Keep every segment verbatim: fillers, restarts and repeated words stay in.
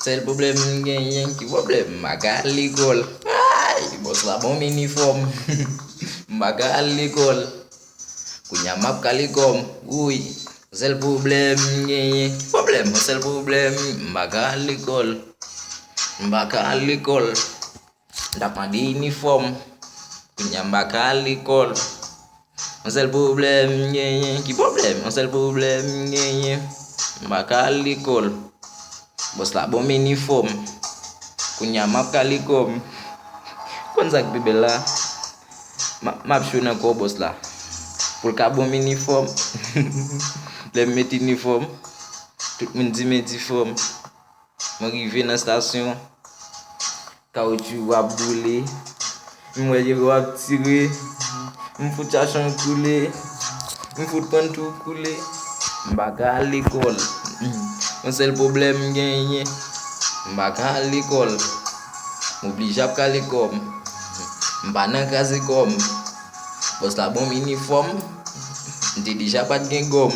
Sèl pwoblèm m genyen, ki pwoblèm? M pa ka al lekòl. Ay, bòs la ban m inifòm. M pa ka al lekòl. Kounye a m ap kale kò m. Wi. Sèl pwoblèm m genyen, ki pwoblèm? Sèl pwoblèm, m pa ka al lekòl. M pa ka al lekòl. M t ap mande inifòm. Kounye a m pa ka al lekòl. Yon sèl pwoblèm m genyen. Ki pwoblèm? Yon sèl pwoblèm m genyen. M pa ka al lekòl. Bòs la ban m inifòm. Kounye a m ap kale kò m. Konn sa k pi bèl la? M ap, m ap cho nan kò bòs la. Pou l ka ban m inifòm. Lè m met inifòm, tout moun di m endifòm. Mwen rive nan estasyon, kawotchou ap boule. M wè yo ap tire. M fout chache an koule. M fout pran tou koule. M pa ka al lekòl. Yon sèl pwoblèm m genyen. M pa ka al lekòl. M oblije ap kale kò m. M pa nan kraze kò m. Bòs la ban m inifòm. M te deja pa t gen gòm.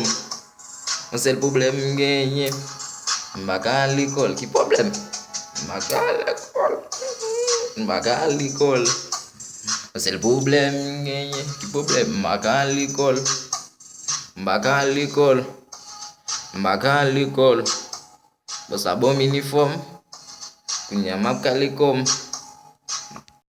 Yon sèl pwoblèm m genyen. M pa ka al lekòl. Ki pwoblèm? M pa ka al lekòl. M pa ka al lekòl. Yon sèl pwoblèm m genyen. Ki pwoblèm? M pa ka al lekòl. M pa ka al lekòl. M pa ka al lekòl. Bòs la ban m inifòm. Kounye a m ap kale kò m.